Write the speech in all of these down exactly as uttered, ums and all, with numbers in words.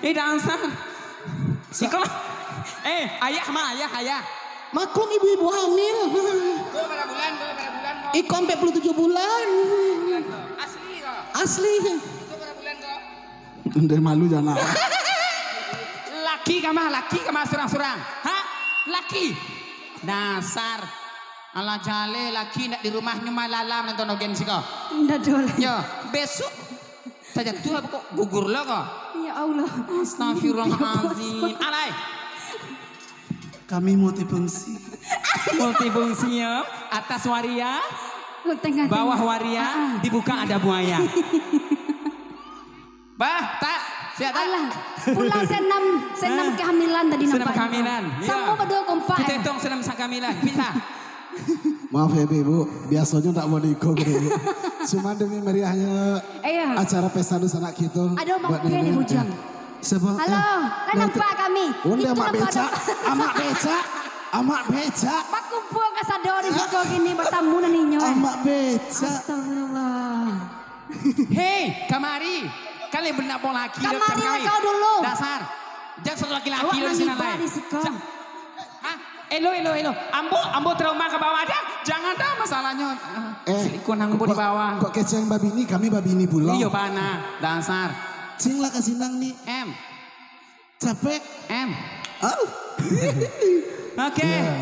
Eh, Dansar. Sa- Iko lah. Eh, ayah mah, ayah, ayah. Maklum ibu-ibu hamil. Iko bara bulan, iko bara bulan, iko? Iko ampek puluah tujuah bulan. Asli ko? Asli. Iko bara bulan ko? Ndeh malu jana. Laki ka mah, laki ka mah surang-surang. Ha? Laki. Dasar. Alah jaleh laki ndak di rumah nyo malalam nonton ogen siko. Ndak doh lah. Yo, besok tajatuah kok gugur lo ko. Ya Allah. Astagfirullahalazim. Alai. Kami multifungsi. Multifungsi yo. Atas waria, tengah-tengah. Bawah waria, ah, ah, dibuka ada buaya. Bah, tak, siap tak? Alah, pulang senam, senam kehamilan tadi nampak. Senam kehamilan. Samo baduo kompak. Kita hitung senam kehamilan. Pinta. Maaf ya, Ibu. Biasanya tak mau diikut dulu. Cuma demi meriahnya acara pesta dunsanak kita. Ada buat mampir di bujang. Siapa? Halo, eh, lah nampak kami. Onde itu amak nampak becak, ada amak becak, amak becak. Bakumpul ka sado di siko kini, batamu nan inyo, eh. Amak becak. Astagfirullah. Hei, kamari. Kalian benar mau laki. Kamari lah kau dulu. Dasar. Jangan satu laki-laki di siko. Hah? Elo, elo, elo. Ambo, ambo trauma ka bawah dah. Jangan dah masalahnya. Ah, eh, si ikun ambo di bawah. Kok keceng babini, kami babini pulo. Iyo, bana. Dasar. Cing lah ka sinang ni. Em. Capek. Em. Oh. Oke. Ya.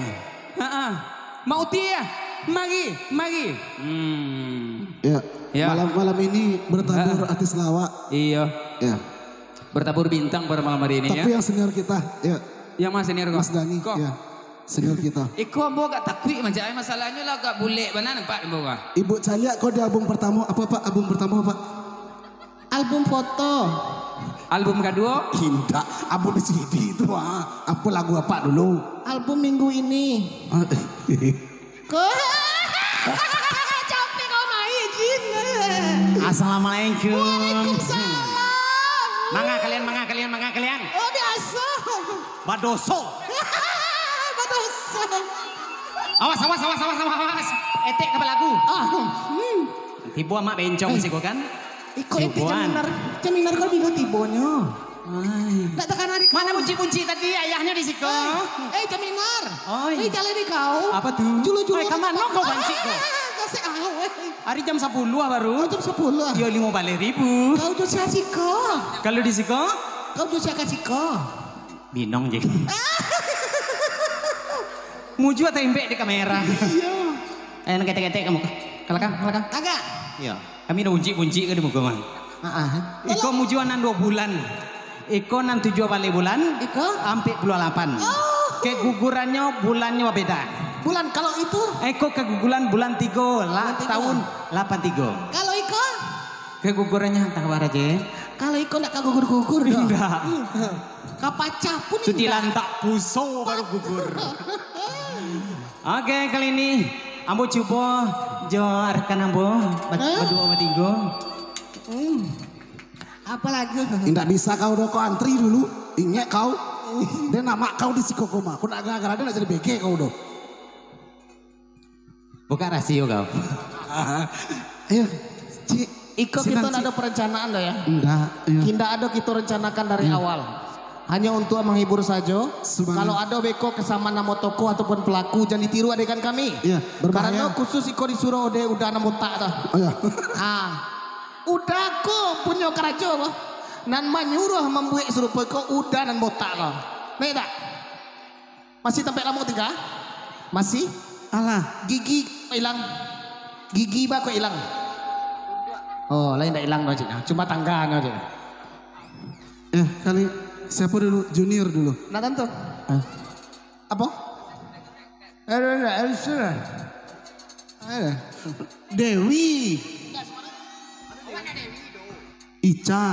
Heeh. Mak Uti ya? Mari, mari. Hmm. Ya. Ya. Malam, malam ini bertabur artis lawak. Iyo. Ya. Bertabur bintang pada malam hari ini. Tapi ya, yang senior kita, ya. Yang mana senior kau? Mas Dani, kau? Ya. Senior kita. Iko ambo agak takuik macam ai, masalahnyo lah agak bulek bana nampak ambo kah. Ibu caliak kau di album pertama apa, Pak? Album pertama apa, Pak? Album foto. Album kedua? Indak, album C D itu, ah. Apa lagu apa dulu? Album minggu ini. Ah, Ko-, capek kau main, Jin. Assalamualaikum. Waalaikumsalam. Manga kalian, manga kalian, manga kalian. Oh, biasa. Badoso. Badoso. Awas, awas, awas, awas, awas, awas. Etek ka balagu. Ah, hmm. Tibo amak bencong siko kan? Iko etek Jaminar. Jaminar kau bilo tibonyo? Ai. Ndak takana di kau. Mana buncik-buncik tadi, ayahnyo di siko? Eh, eh, Jaminar. Oi. Weh, jaleh di kau. Apa tu? Julu-julu. Oi, ka mano kau bancik ko? Kasek ah, weh. Ari jam sapuluah baru. Oh, jam sapuluah. Yo, limo baleh ribu. Kau tu sia siko? Kalau di siko? Kau tu sia ka siko? Minong je. Mujua tembek di kamera. Iyo. Eh, nang ketek-ketek kamu. Kalakang, kalakang. Kagak. Iyo. Kami dah buncik-buncik ka di muko mah. Ah, ah. Iko mujua nan duo bulan. Iko nan tujuah baleh bulan. Iko? Ampek puluah lapan. Oh. Kegugurannyo bulannyo babeda. Bulan kalau itu? Iko keguguran bulan tigo, la-, tahun lapan tigo. Kalau iko? Kegugurannyo antah bara je. Kalau iko ndak ka gugur-gugur doh. Indak. Ka pacah pun indak. Tu dilantak puso baru gugur. Oke, kali ini ambo cubo jo rekan ambo, ba-, baduo, batigo. Hmm. Apa lagu? Indak bisa kau doh, kau antri dulu. Ingek kau. Den amak kau di siko ko mah. Kau nak gara-gara den nak jadi bege kau doh. Buka rasio kau. Iyo, Cik. Iko kito ndak ado perencanaan doh, ya? Ndak, iyo. Indak ado kito rencanakan dari awal. Hanyo untuak menghibur sajo. Kalau ado beko kesamaan namo tokoh ataupun pelaku, jan ditiru adegan kami. Iyo, berbahaya. Karano khusus iko disuruh oleh Uda nan botak tu. Oh, iyo. Ah. Uda ko punyo karajo ko. Nan manyuruh mambuek sarupo iko Uda nan botak ko. Naiak tak? Masih tampek lamo tingga? Masih? Alah. Gigi ilang. Gigi ba kok ilang? Oh, lain ndak ilang doh, Cik. Cuma tangga nyo, Cik. Eh, kali siapa dulu? Junior dulu. Nah, tantu. Ah. Apa? Ada, ada, ada, sudah. Ada. Dewi. Ica.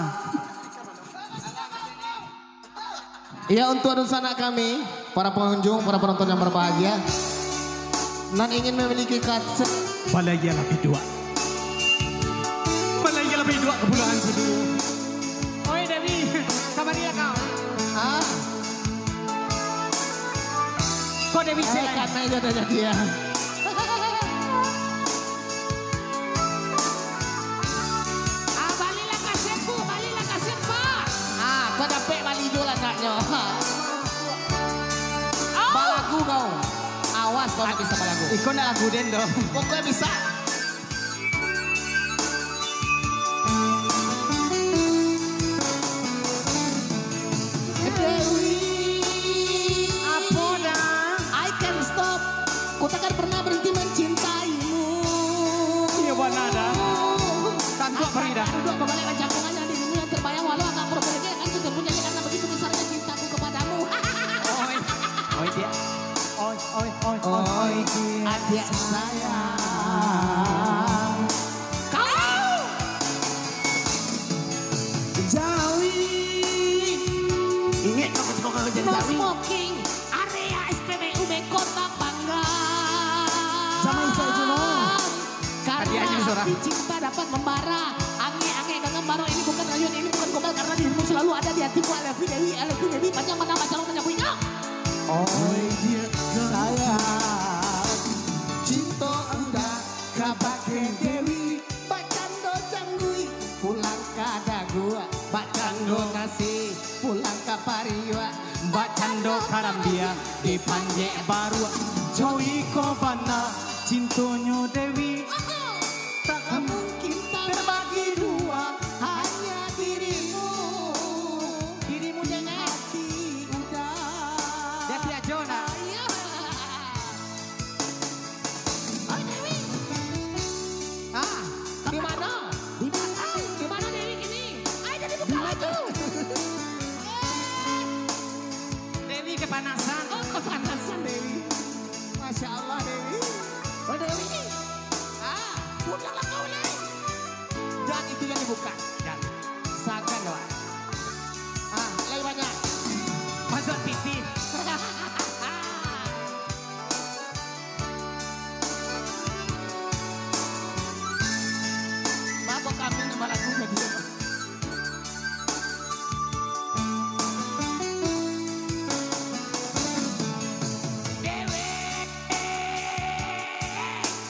Ya, untuk dunsanak kami, para pengunjung, para penonton yang berbahagia, nan ingin memiliki kaset. Balaialah biduak. Balaialah biduak Kepulauan Sibu. Oi, Dewi, kamarilah kau. Ah. Kok Dewi, eh, silakan. Karena itu ada jadi ya. Ah, balilah kaset, Bu, balilah kaset, Pak. Ah, kau dah Iko nak lagu den doh. Pokoknya bisa. Dewi, apo dah? I can stop. Ku takkan pernah berhenti mencintaimu. Iyo, bana dah. Tantuak Farida. Duduk berbalik dan jangkungan yang dirimu yang terbayang, walau agak berbeda, kan ku terpunyai karena begitu besarnya cintaku kepadamu. Oi. Oi, dia. Oi, oi, oi, oi, oi. Oi, dia. Adiak sayang. Kau. Jawi. Ingek kau ketika kau jadi No jawi. Smoking. Area S P B U B Kota Banggai. Jangan isai dulu. Karena Hadiahnya disorang. Api cinta dapat membara. Angek-angek genggam baro. Ini bukan rayuan, ini bukan gombal. Karena dirimu selalu ada di hatiku. I love you, Dewi. I love you, Dewi. Panjang mana macam menyambutnya? Oi, sayang, cinto unda ka bakeh Dewi, bak cando jangguik pulang ka dagu, bak cando nasi pulang ka pariuak, bak cando karambia dipanjek baruak. Jo iko bana cintonyo Dewi, tak mungkin terbagi dua, hanya dirimu, dirimu di hati udah. Dia tiap Jona. Ayo. Oi, Dewi. Ah, di mana? Di mana? Di mana Dewi kini? Ayo, jadi buka baju. Eh. Dewi kepanasan. Oh, kepanasan, Dewi. Masya Allah, Dewi. Oh, Dewi. Ah, pulanglah kau, Dewi. Dan itu yang dibuka. Dan sakan, Dewa. Ah, lebih banyak. Masuk T V. Mabok kami ni malah punya dia. Dewek.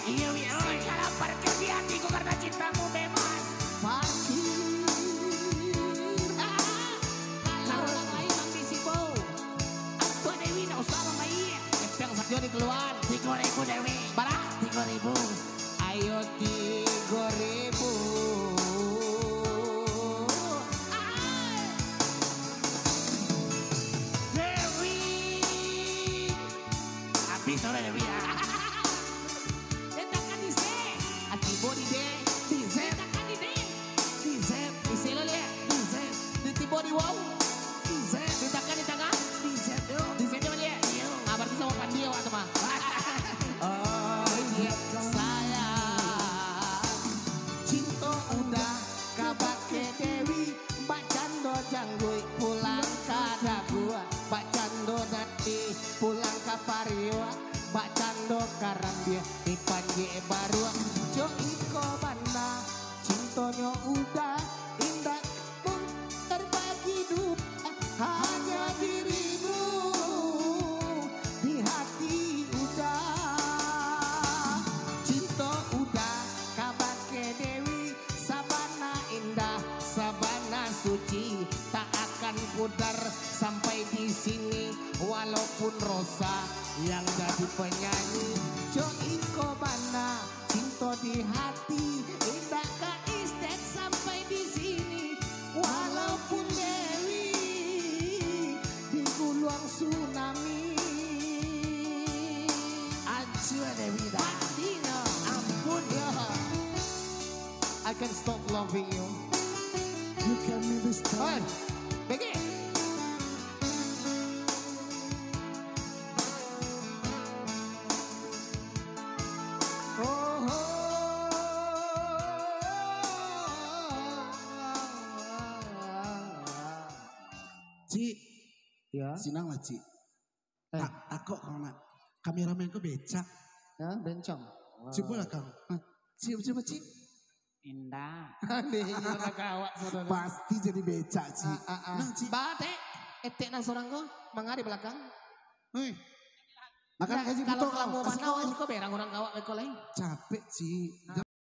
Iyo, iyo. Segala parkir di hatiku karena cintamu bebas. Parkir. Kalau urang lain mambisibo, Antua Dewi ndak usah mambayia. Epeng sajo dikeluan. Tigo ribu, Dewi. Bara? Tigo ribu. Ayo, tigo ribu. Ai. Dewi. Habis sudah, Dewi, ya. Letakkan di se. Ah, tibo di de. Di se. Letakkan di de. Di se. Di se lo, liek. Di se. Di tibo di wau. Di se. Letakkan di tangah. Di se, yo. Di se, yo, liek. Yo. Ah, berarti samo Pandi awak tu mah. Oh, iya, sayang. Cinto udah ka bakeh Dewi, bak cando jangguik pulang ka dagu, bak cando nasi pulang ka pariuak, bak cando karambia dipanjek baruak. Jo iko bana cintonyo udah, indak mung terbagi dua, hanya dirimu di hati udah. Cinto udah ka bakeh Dewi, sabana indah, sabana suci, tak akan pudar sampai di sini. Walaupun Rosa yang jadi penyanyi, jo iko bana cinto di hati, indak ka istek sampai di sini. Walaupun Dewi diguluang tsunami. Ancua Dewi dah. Pastinya. Ampun. Ya. I can stop loving you. You can never stop. Hei, Becky. Oh, oh. Cik. Ya. Sinan lah, Cik. Eh. Tak, takok kau nak. Kameramen kau becak. Ya, bencong. Cubolah kau. Hah? Cubo, cubo, Cik. Indah. Aneh, orang kawak, saudara. Pasti jadi becak, Cik. Ah, ah, ah. Nah, Cik. Ba, Tek. Etek nan sorang ko, manga di balakang. Hei. Makan gaji buto kau. Kalau kamu kasih kawan, kau berang orang kawak beko lain. Capek, Cik. Ah.